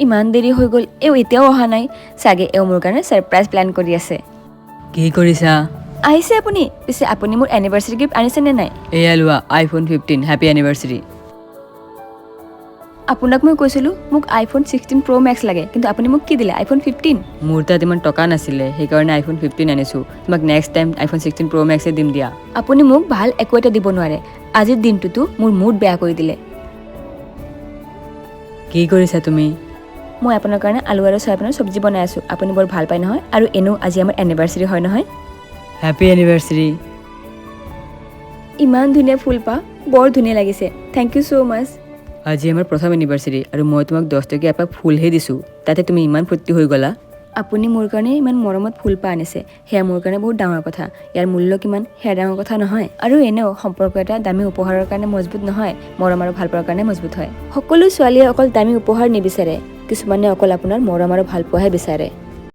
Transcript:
ইমান দেৰি হৈ গ'ল, এওঁ এতিয়াও অহা নাই। চাগে এওঁ মোৰ কাৰণে ছাৰপ্ৰাইজ প্লেন কৰি আছে। কি কৰিছা? আহিছে আপুনি। পিছে আপুনি মোৰ এনিভাৰ্চাৰী গিফ্ট আনিছে নে নাই? এয়া লোৱা, আইফোন 15। Happy anniversary. আপোনাক মই কৈছিলোঁ মোক আইফোন 16 প্ৰ' মেক্স লাগে, কিন্তু আপুনি মোক কি দিলে? আইফোন 15। মোৰ তাত ইমান টকা নাছিলে, সেইকাৰণে আইফোন 15 আনিছোঁ। তোমাক নেক্সট টাইম আইফোন 16 প্ৰ' মেক্সে দিম দিয়া। আপুনি মোক ভাল একো এটা দিব নোৱাৰে। আজিৰ দিনটোতো মোৰ মুড বেয়া কৰি দিলে। কি কৰিছা তুমি? মই আপোনাৰ কাৰণে আলু আৰু চয়াবিনৰ চব্জি বনাই আছোঁ। আপুনি বৰ ভাল পায় নহয়। আৰু এনেও আজি আমাৰ এনিভাৰ্চাৰী হয় নহয়। Happy anniversary. ইমান ধুনীয়া ফুলপাহ, বৰ ধুনীয়া লাগিছে। Thank you so much. আজি আমাৰ প্ৰথম এনিভাৰ্চাৰী আৰু মই তোমাক 10 টকীয়া এপাহ ফুলহে দিছোঁ, তাতে তুমি ইমান ফূৰ্তি হৈ গ'লা। আপুনি মোৰ কাৰণে ইমান মৰমত ফুলপাহ আনিছে, সেয়া মোৰ কাৰণে বহুত ডাঙৰ কথা। ইয়াৰ মূল্য কিমান সেয়া ডাঙৰ কথা নহয়। আৰু এনেও সম্পৰ্ক এটা দামী উপহাৰৰ কাৰণে মজবুত নহয়, মৰম আৰু ভালপোৱাৰ কাৰণে মজবুত হয়। সকলো ছোৱালীয়ে অকল দামী উপহাৰ নিবিচাৰে, কিছুমানে অকল আপোনাৰ মৰম আৰু ভালপোৱাহে বিচাৰে।